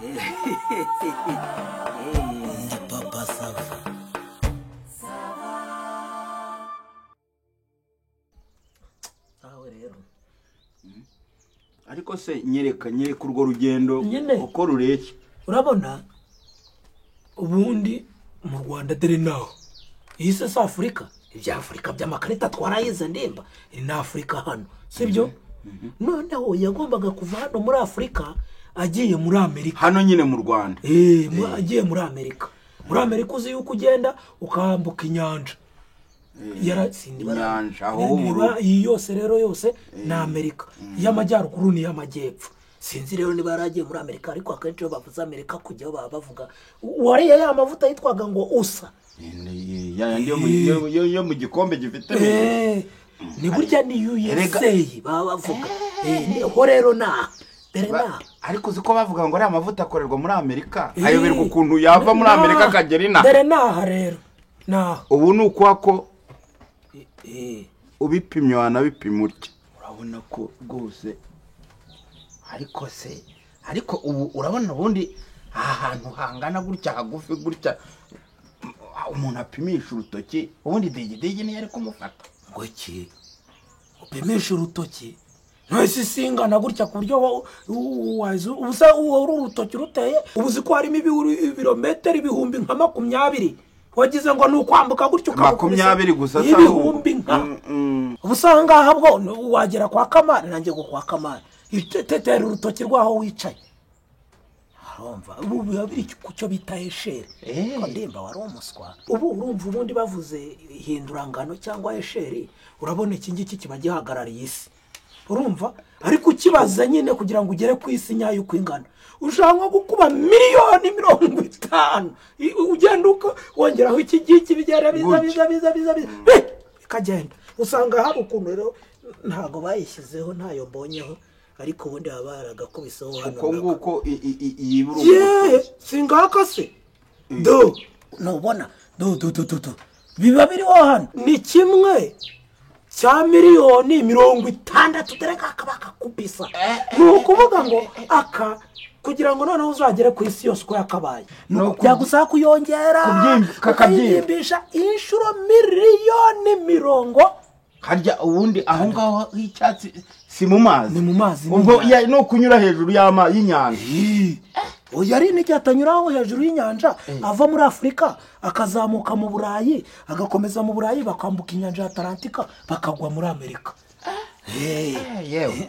Ndi Papa Sava. Aho rero ariko se nyereka urwo rugendo uko rureshya. Urabona ubundi mu Rwanda dore naho iyi se si Afurika, ibya Afurika by'amakarita twarayize ndemba ni Afurika hano, sibyo? Noneho yagombaga kuva hano muri Afurika agiye muri Amerika, hano nyine mu Rwanda. Agiye muri Amerika. Muri Amerika uzi yuko ugenda ukambuka inyanja. Inyanja aho iyi yose rero yose ni Amerika, iy'amajyaruguru n'iy'amajyepfo. Sinzi rero niba yaragiye muri Amerika, ariko akenshi iyo bavuze Amerika kujyaho baba bavuga wariye ya mavuta yitwaga ngo usa yo mu gikombe gifite ni burya ni USA baba bavuga. Ho rero na dere na ariko uzi ko bavuga ngo ari amavuta akorerwa muri Amerika, ayoberwa ukuntu yava muri Amerika akagera ina. Dere naha rero na ubu ni ukwako ubipimye wanabipima utya, urabona ko rwose. Ariko se ariko ubu urabona ubundi aha hantu hangana gutya hagufi gutya umuntu apimisha urutoki, ubundi digidigi niyo ari kumufata ngo iki upimisha urutoki ntese singana gutya ku buryo ubusa uru urutoki ruteye ubuzi ko harimo ibirometero 20,000 wagize ngo ni ukwambuka gutya ukaba 20 gusa ibihumbi nka ubusa ngaha bwo wagera kwa Kamari, nanjye go kwa Kamari itetera urutoki rwaho wicaye. Urumva ubu biba biri ku cyo bita esheri. Ko ndemba wari umuswa. Ubu urumva ubundi bavuze hindurangano cyangwa esheri, urabona iki ngiki kiba gihagarariye isi. Urumva ariko ukibaza nyine kugira ngo ugere ku isi nyayo uko ingana, ushaka nko gukuba 50,000,000 ugenda uko wongeraho iki ngiki bigera biza biza biza biza bikagenda. Usanga hari ukuntu rero ntago bayishyizeho ntayo mbonyeho, ariko ubundi baba baragakubiseho hano uko nguko yibura. Singaka se do nubona do do do do biba biriho hano ni kimwe cya 60,000,000 tereka akabaka kubisa. Ni ukuvuga ngo aka kugira ngo noneho uzagere ku isi yose uko yakabaye byagusaba kuyongera ukayibyimbisha inshuro 50,000,000. Harya ubundi aho ngaho h'icyatsi si mu mazi, ni mu mazi ubwo no kunyura hejuru y'inyanja. Oya ari n'icyo atanyuraho hejuru y'inyanja, ava muri Afurika akazamuka mu Burayi, agakomeza mu Burayi bakambuka inyanja ya Atlantika bakagwa muri Amerika. Yewe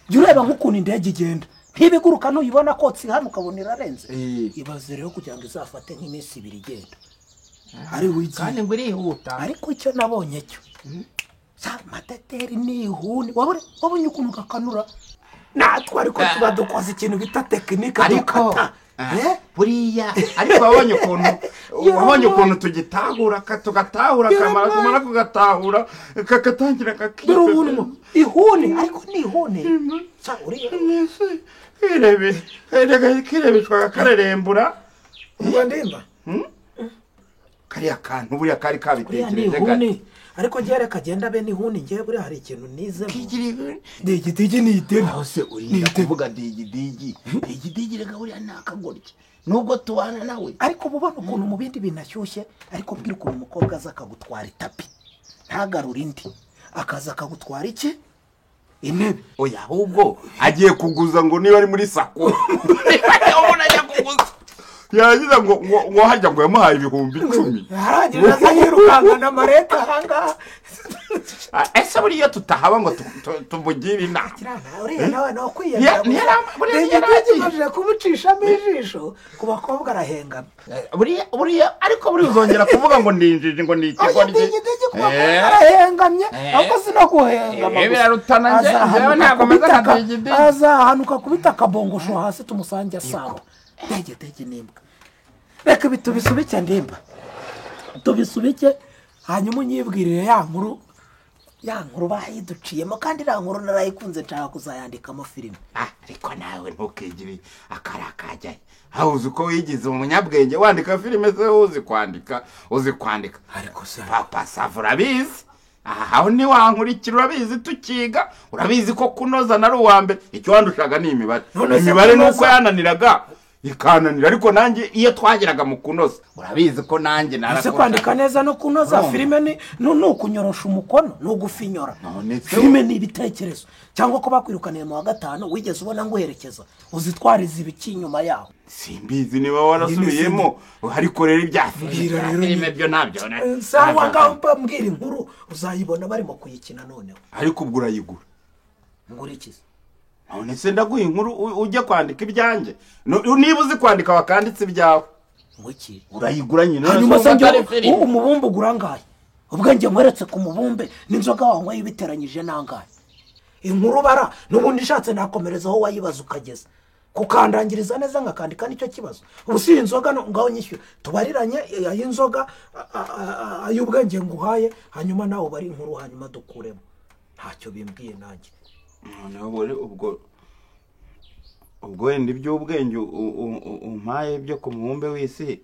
jya ureba nk'ukuntu indege igenda ntibiguruka ntuyibona kotsi hano ukabona irarenze. Ibaze rero kugira ngo izafate nk'iminsi 2 igenda ari wigiye kandi ngo irihuta. Ariko icyo nabonye cyo mateteri ni ihuni, wabonye ukuntu gakanura natwe ariko tuba dukoze ikintu bita tekinike dukata buriya. Ariko wabonye ukuntu tugitahura tugatahura kamara kumara kugatahura kakatangira kakira ihuni. Ariko ni ihuni kirebeshwa kakarerembura ubwo ndemba kariya kantu buriya kari kabitekereje gake. Ariko njye kagenda be n'ihuni, njye buriya hari ikintu nizemo digidigi ni iteme. Aho se urinda kuvuga digidigi digidigi reka buriya ni akagoryi nubwo tubana nawe. Ariko ubona ukuntu mu bindi binashyushye, ariko mbwira ukuntu umukobwa aza akagutwara itapi ntagarure indi, akaza akagutwara iki intebe. Oya ahubwo agiye kuguza ngo niba ari muri sako umuntu ajya kuguza yagize ngo ngo hajya ngo yamuhaye 10,000 yarangije aza yirukanka na mareta ahangaha. Ese buriya tutahaba ngo tumugire inama uriya nawe no kwiyemera buriya kumucishamo ijisho ku bakobwa arahengama buriya. Ariko buri uzongera kuvuga ngo ndinjije ngo ni ikigoryi arahengamye ahubwo sinaguhengama birarutana njyewe ntabwo meze nka digidigi. Azahanuka kubita akabongosho hasi tumusange asamba dege nimbwa. Reka ibi tubisubike ndimba tubisubike, hanyuma unyibwirire ya nkuru bayiduciyemo, kandi iriya nkuru narayikunze nshaka kuzayandikamo filime. Ariko nawe ntukigire akarakajyayo, aho uzi ko wigize umunyabwenge wandika filime se uzi kwandika ariko se Papa Sava urabizi aho ntiwankurikira urabizi tukiga urabizi ko kunoza nari uwa mbere. Icyo wandushaga ni imibare, imibare nuko yananiraga. Ikananira ariko nanjye iyo twageraga mu kunoza urabizi ko nanjye narakora. Ese kwandika neza no kunoza filime ni nukunyorosha umukono no gufinyora. Filime ni ibitekerezo cyangwa ko bakwirukaniye mu wa gatanu wigeze ubona nguherekeza uzitwariza ibiki inyuma yaho. Simbizi niba warasubiyemo ariko rero ibya filime byo nabyo. Sawa ngaho mbwira inkuru uzayibona barimo kuyikina noneho. Ariko ubwo urayigura. Ngurikize. None se ndaguha inkuru ujya kwandika ibyanjye. Niba uzi kwandika wakanditse ibyawe. Ngwiki urayigura nyine. Hanyuma se njye umubumbe ugurangaye. Ubwenge mweretse ku mubumbe n'inzoga wanyweye ibiteranyije nangaye. Inkuru bara nubundi ishatse nakomereza aho wayibaza ukageza. Kukandangiriza neza ngakandika nicyo kibazo. Ubu si inzoga ngaho nyishyura. Tubariranye ay'inzoga ay'ubwenge nguhaye hanyuma nawe bari inkuru hanyuma dukuremo. Ntacyo bimbwiye nanjye. Noneho ubwo wenda iby'ubwenge umpaye byo ku mubumbe w'isi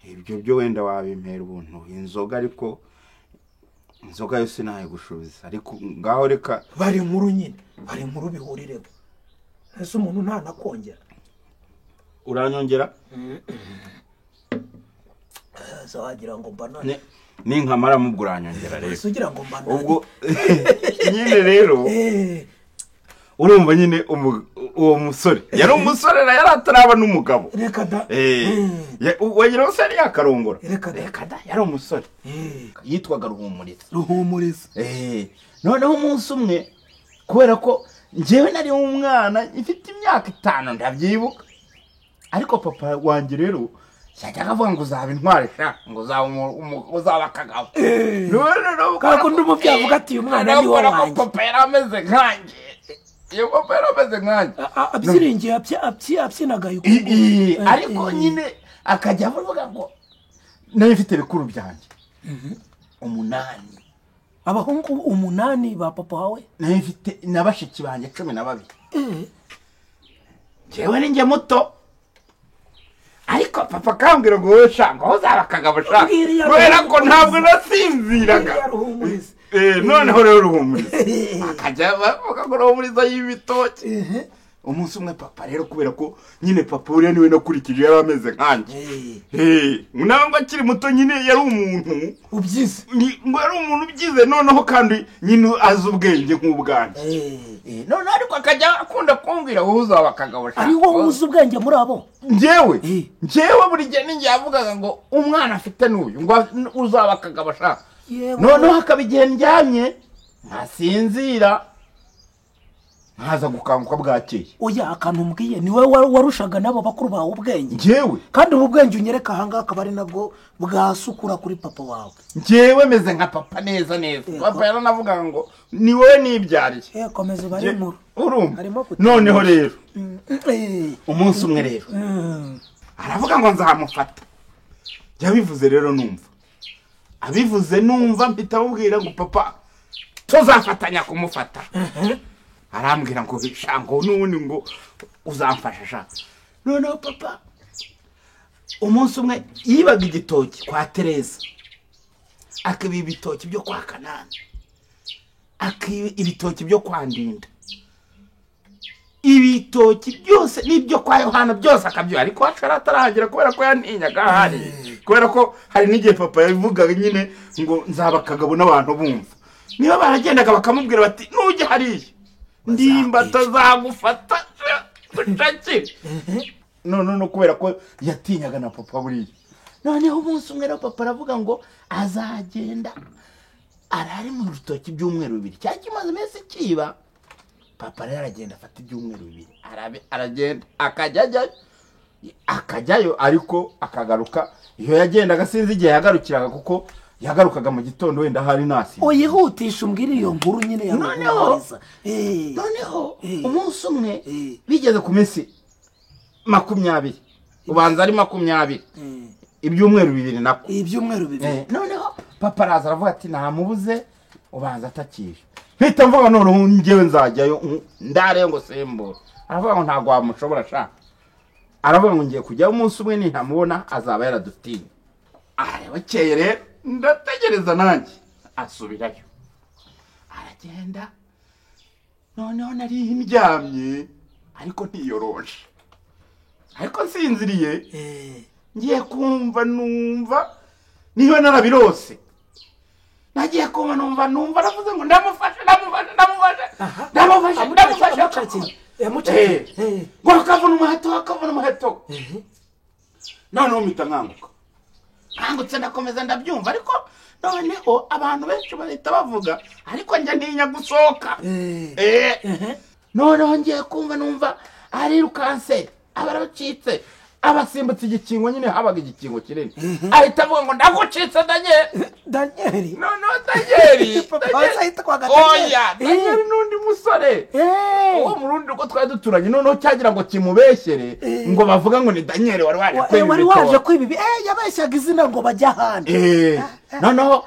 ibyo byo wenda wabimpera ubuntu inzoga ariko inzoga yose nayigushubiza ariko ngaho reka bari inkuru nyine bari inkuru bihuriremo. Ese umuntu nta nakongera uranyongera zagira ngo mbanane ninkamara mubwo uranyongera rero ugira ngo mbanane ubwo nyine rero urumva nyine uwo musore yari umusore yari ataraba n'umugabo reka da wagira ngo yari yakarongora reka da yari umusore yitwaga Ruhumuriza noneho umunsi umwe kubera ko njyewe nari umwana ifite imyaka 5 ndabyibuka ariko papa wanjye rero yajyaga avuga ngo uzaba intwari sha ngo uzaba akagabo none kakundi umubyeyi avuga ati uyu mwana ni wanjye papa yari ameze nkanjye iyo papa yari ameze nkanjye abyiringiye abyinagaye ariko nyine akajya avuga ngo nari mfite bikuru byanjye 8 abahungu 8 ba papa wawe nari mfite na bashiki banjye 12 njyewe ni njye muto ariko papa akambwira ngo wowe sha ngo uzaba akagabo sha kubera ko ntabwo nasinziraga noneho rero Ruhumuriza akajya avuga ngo Ruhumuriza y'ibitoki umunsi umwe papa rero kubera ko nyine papa uriya niwe nakurikije yari ameze nkanjye nangwa akiri muto nyine yari umuntu ubyize ngo yari umuntu ubyize noneho kandi nyine azi ubwenge nk'ubwanjye none ariko akajya akunda kumbwira wowe uzaba akagabo sha ari wowe uzi ubwenge muri abo njyewe buri gihe ninjye yavugaga ngo umwana afite n'uyu ngo uzaba akagabo sha noneho hakaba igihe ndyamye nkasinzira nkaza gukanguka bwakeye. Oya akantu umbwiye ni wowe warushaga nabo bakuru bawe ubwenge. Njyewe kandi ubu bwenge unyereka ahanga akaba ari nabwo bwasukura kuri papa wawe. Njyewe meze nka papa neza neza. Papa yaranavuga ngo ni wowe nibyariye. Komeza ubare inkuru. Urumva noneho rero umunsi umwe rero aravuga ngo nzamufata. Yabivuze rero numva abivuze numva mpita mubwira ngo papa tuzafatanya kumufata. Arambwira ngo bishango n'ubundi ngo uzamfasha sha. Noneho papa umunsi umwe yibaga igitoki kwa Tereza akiba ibitoki byo kwa Kanani akiba ibitoki byo kwa Ndinda ibitoki byose n'ibyo kwa Yohana byose akabyo ariko ashara atarahagera kubera ko yantinyaga hari kubera ko hari n'igihe papa yabivugaga nyine ngo nzaba akagabo n'abantu bumva niba baragendaga bakamubwira bati nujya hariya ndimba atazagufata ucakire no kubera ko yatinyaga na papa buriya. Noneho umunsi umwe rero papa aravuga ngo azagenda arari mu rutoki ibyumweru 2 cyangwa kimaze iminsi kiba. Papa rero aragenda afata ibyumweru 2 aragenda akajyayo ariko akagaruka. Iyo yagendaga sinzi igihe yagarukiraga kuko yagarukaga mu gitondo wenda hari nasi. Oyihutisha umbwira iyo nkuru nyine ya Ruhumuriza. Noneho umunsi umwe bigeze ku minsi 20 ubanza ari 20 ibyumweru 2 nako ibyumweru 2. Noneho papa araza aravuga ati ntamubuze ubanza atakije. Mpita mvuga noneho njyewe nzajyayo ndare ngo sembura. Aravuga ngo ntago wamushobora sha. Aravuga ngo ngiye kujyayo umunsi umwe nintamubona azaba yaradutinye. Bukeye rero ndategereza nanjye asubirayo aragenda. Noneho nari ndyamye ariko ntiyoroshe ariko Ariko nsinziriye, ngiye kumva numva niba narabirose, nagiye kumva numva aravuze ngo ndamufashe ndamufashe ndamufashe ndamufashe ndamufashe, yamucakiye ngo akavuna umuheto, akavuna umuheto. Noneho mpita nkanguka, nkangutse ndakomeza ndabyumva, ariko noneho abantu benshi bahita bavuga, ariko njya ntinya gusohoka. Noneho ngiye kumva numva arirukanse, abaracitse, abasimbutse igikingo, nyine habaga igikingo kinini, ahita avuga ngo ndagucitse Daniel. Daniel? Noneho Daniel oya, Daniel n'undi musore uwo mu rundi rugo twari duturanye, noneho cyagira ngo kimubeshyere ngo bavuga ngo ni Daniel wari waje kwiba, wari waje kwiba, yabeshyaga izina ngo bajya ahandi. Noneho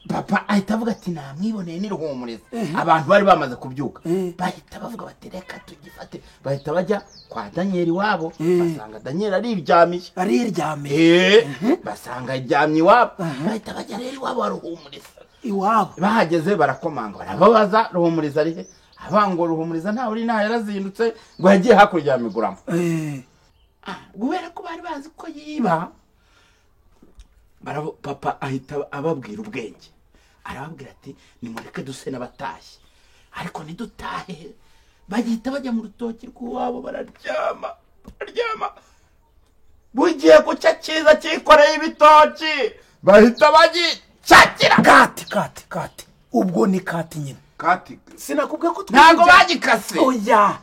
papa ahita avuga ati namwiboneye niruhumuriza. Abantu bari bamaze kubyuka bahita bavuga bati reka tugifate, bahita bajya kwa Daniel iwabo, basanga Daniel ariryamiye, ariryamiye, basanga aryamye iwabo, bahita bajya rero iwabo wa Ruhumuriza. Iwabo bahageze barakomanga, barababaza Ruhumuriza ari he? Abango Ruhumuriza ntawe uri, nta yarazindutse ngo yagiye hakurya ya Miguramo. Guhera ko bari bazi ko yiba, papa ahita ababwira ubwenge, arababwira ati nimureke duse n'abatashye, ariko ntidutahe. Bagihita bajya mu rutoki rw'iwabo bararyama, bararyama, bugiye gucya cyiza cyikoreye ibitoki, bahita bagicakira. Kati kati kati, ubwo ni kati nyine, kati sinakubwiye ko ntabwo bagikase. Oya,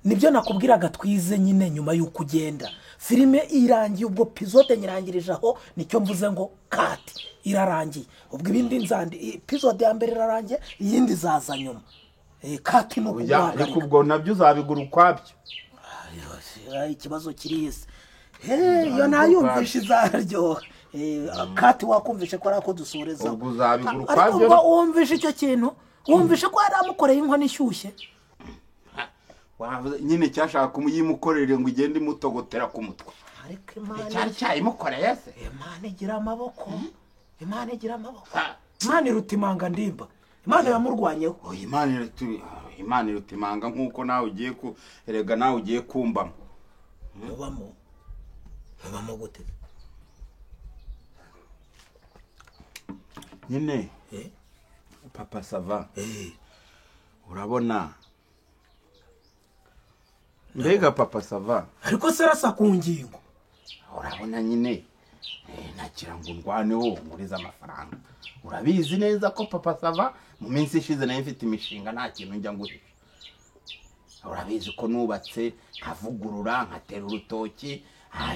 nibyo nakubwiraga twize nyine nyuma y'uko ugenda. Filime irangiye ubwo episode nyirangirije aho, nicyo mvuze ngo kati irarangiye. Ubwo ibindi nzandi, episode ya mbere irarangiye, iyindi zaza nyuma. Kati no kuguhagarika. Ariko ubwo nabyo uzabigura ukwabyo. Ikibazo kiri ese. Iyo nayumvishe izaryoha. Kati wakumvishe ko arako dusoreza. Ubwo uzabigura ukwabyo. Ariko wumvishe icyo kintu, wumvishe ko yaramukoreye inkono ishyushye. Wavuze nyine cyashaka kumuyimukorera ngo igende imutogotera ku mutwe. Ariko Imana cyari cyayimukoreye se. Imana igira amaboko. Imana igira amaboko. Imana iruta imanga ndimba. Imana yamurwanyeho. Oya, Imana iruta imanga nkuko nawe ugiye ku erega nawe ugiye kumbamo. Mubamo. Mubamo gute? Nyine Papa Sava. Urabona mbega Papa Sava, ariko serasa ku ngingo. Urabona nyine nagira ngo ndwaneho nguriza amafaranga. Urabizi neza ko Papa Sava mu minsi ishize nayo mfite imishinga, nta kintu njya nguhisha. Urabizi ko nubatse nkavugurura nkatera urutoki,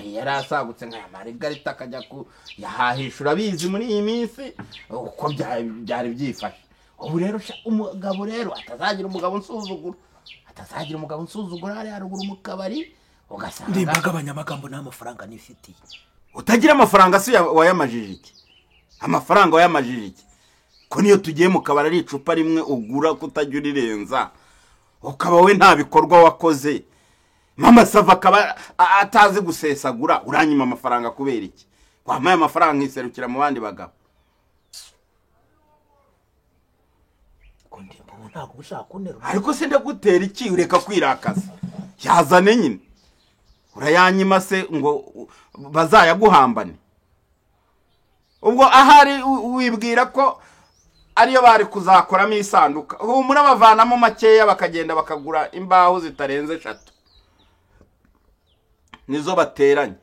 yari asagutse nka Margarita akajya ku yahahisha. Urabizi muri iyi minsi uko byari byifashe. Ubu rero umugabo rero atazagira umugabo nsuzugura, atazagira umugabo nsuzugura hari haruguru mu kabari ugasanga ndimbaga abanyamagambo nta mafaranga nifitiye. Utagira amafaranga si wayamajije iki? Amafaranga wayamajije iki? Ko niyo tugiye mu kabari ari icupa rimwe ugura kutajya urirenza, ukaba we nta bikorwa wakoze. Mama Sava akaba atazi gusesagura, uranyima amafaranga kubera iki? Wampaye amafaranga nkiserukira mu bandi bagabo. Ntabwo ushaka kunterura. Ariko se ndagutera iki ureka kwirakaza? Yazane nyine. Urayanyima se ngo bazayaguhambane? Ubwo ahari wibwira ko ariyo bari kuzakoramo isanduka, humura bavanamo makeya bakagenda bakagura imbaho zitarenze 3 nizo bateranye.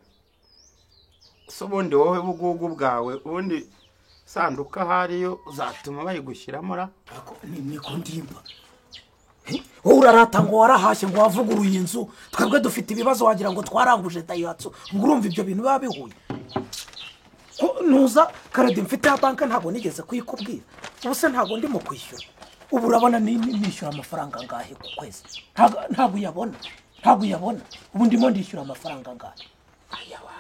So ubundi wowe bugugu bwawe ubundi sanduka hariyo uzatuma bayigushyiramo ra. Ni ko ndimba. Wowe urarata ngo warahashye ngo wavuguruye inzu, twebwe dufite ibibazo wagira ngo twaranguje Daihatsu. Ubwo urumva ibyo bintu biba bihuye. Ko nuza karadi mfite ya banka ntabwo nigeze kuyikubwira. Ubuse ntabwo ndimo kwishyura. Ubu urabona nishyura amafaranga angahe ku kwezi? Ntabwo uyabona. Ntabwo uyabona. Ubu ndimo ndishyura amafaranga angahe?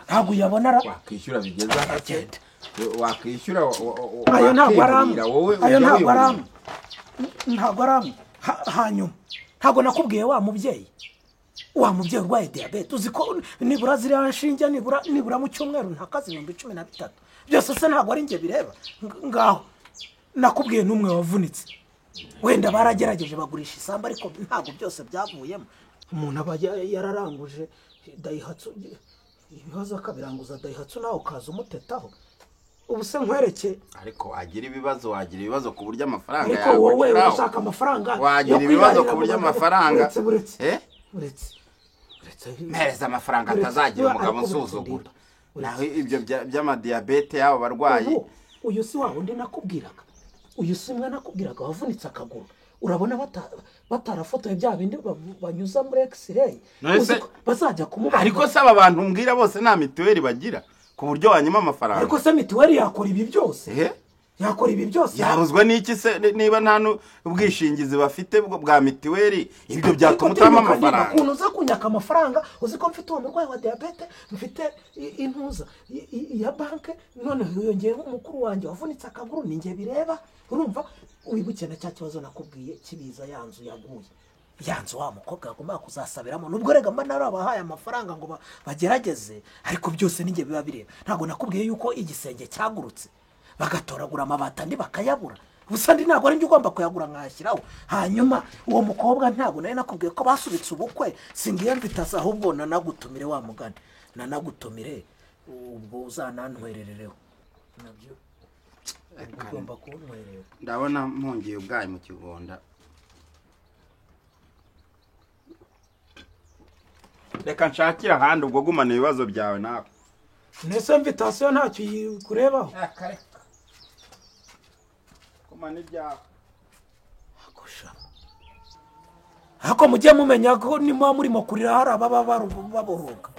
Ntabwo uyabona ra. Wakwishyura bigeza hagenda. Wakwishyura ayo ntabwo aramwe. Ayo ntabwo aramwe. Ntabwo aramwe. Hanyuma ntabwo nakubwiye wa mubyeyi. Wa mubyeyi urwaye diabete uzi ko nibura ziriya nshinge nibura mu cyumweru ntakazi 13,000. Byose se ntabwo ari nge bireba. Ngaho nakubwiye n'umwe wavunitse. Wenda baragerageje bagurisha isamba ariko ntabwo byose byavuyemo. Umuntu aba yararanguje Daihatsu ibibazo akabiranguza Daihatsu nawe ukaza umutetaho. Ubu se nkwereke. Ariko wagira ibibazo ku buryo amafaranga yawe. Ariko wowe urashaka amafaranga. Wagira ibibazo ku buryo amafaranga. Uretse uretse mpereza amafaranga atazagira umugabo unsuzugura. Naho ibyo by'amadiyabete y'abo barwayi. Uyu si wa wundi nakubwiraga. Uyu si mwe nakubwiraga wavunitse akaguru. Urabona batarafotoye bya bindi banyuza muri x-ray. Bazajya kumubaga. Ariko se aba bantu mbwira bose nta mituweli bagira ku buryo wanyuma amafaranga. Ariko se mituweli yakora ibi byose? Yakora ibi byose. Yabuzwa n'iki se niba nta n'ubwishingizi bafite bwa mituweli? Ibyo byatuma utama amafaranga. Ukuntu uza kunyaka amafaranga, uzi ko mfite uwo murwayi wa diabete, mfite intuza ya banke, none yongeyeho umukuru wanjye wavunitse akaguru ninjye bireba. Urumva wibuke na cya kibazo nakubwiye kibiza yanzu yaguye. Yanzu wa mukobwa agomba kuzasabiramo nubwo rega mba narabahaye amafaranga ngo bagerageze, ariko byose ninjye biba bireba. Ntago nakubwiye yuko igisenge cyagurutse bagatoragura amabati andi bakayabura. Gusa ndi ntago ari njye ugomba kuyagura nkashyiraho. Hanyuma uwo mukobwa ntago nari nakubwiye ko basubitse ubukwe, singiye mvitasa ahubwo nanagutumire wa mugani. Nanagutumire ubwo uzanantwererereho. Nabyo ugomba kuntwerera. Ndabona mpungiye ubwayi mu kigonda. Reka nshakira ahandi ubwo gumana ibibazo byawe nawe. Nese invitation ntacyo yikurebaho. Akareka. Gumana ibyawe. Akosha. Hako mujye mumenya ko nimba murimo kurira hari ababa baboroga.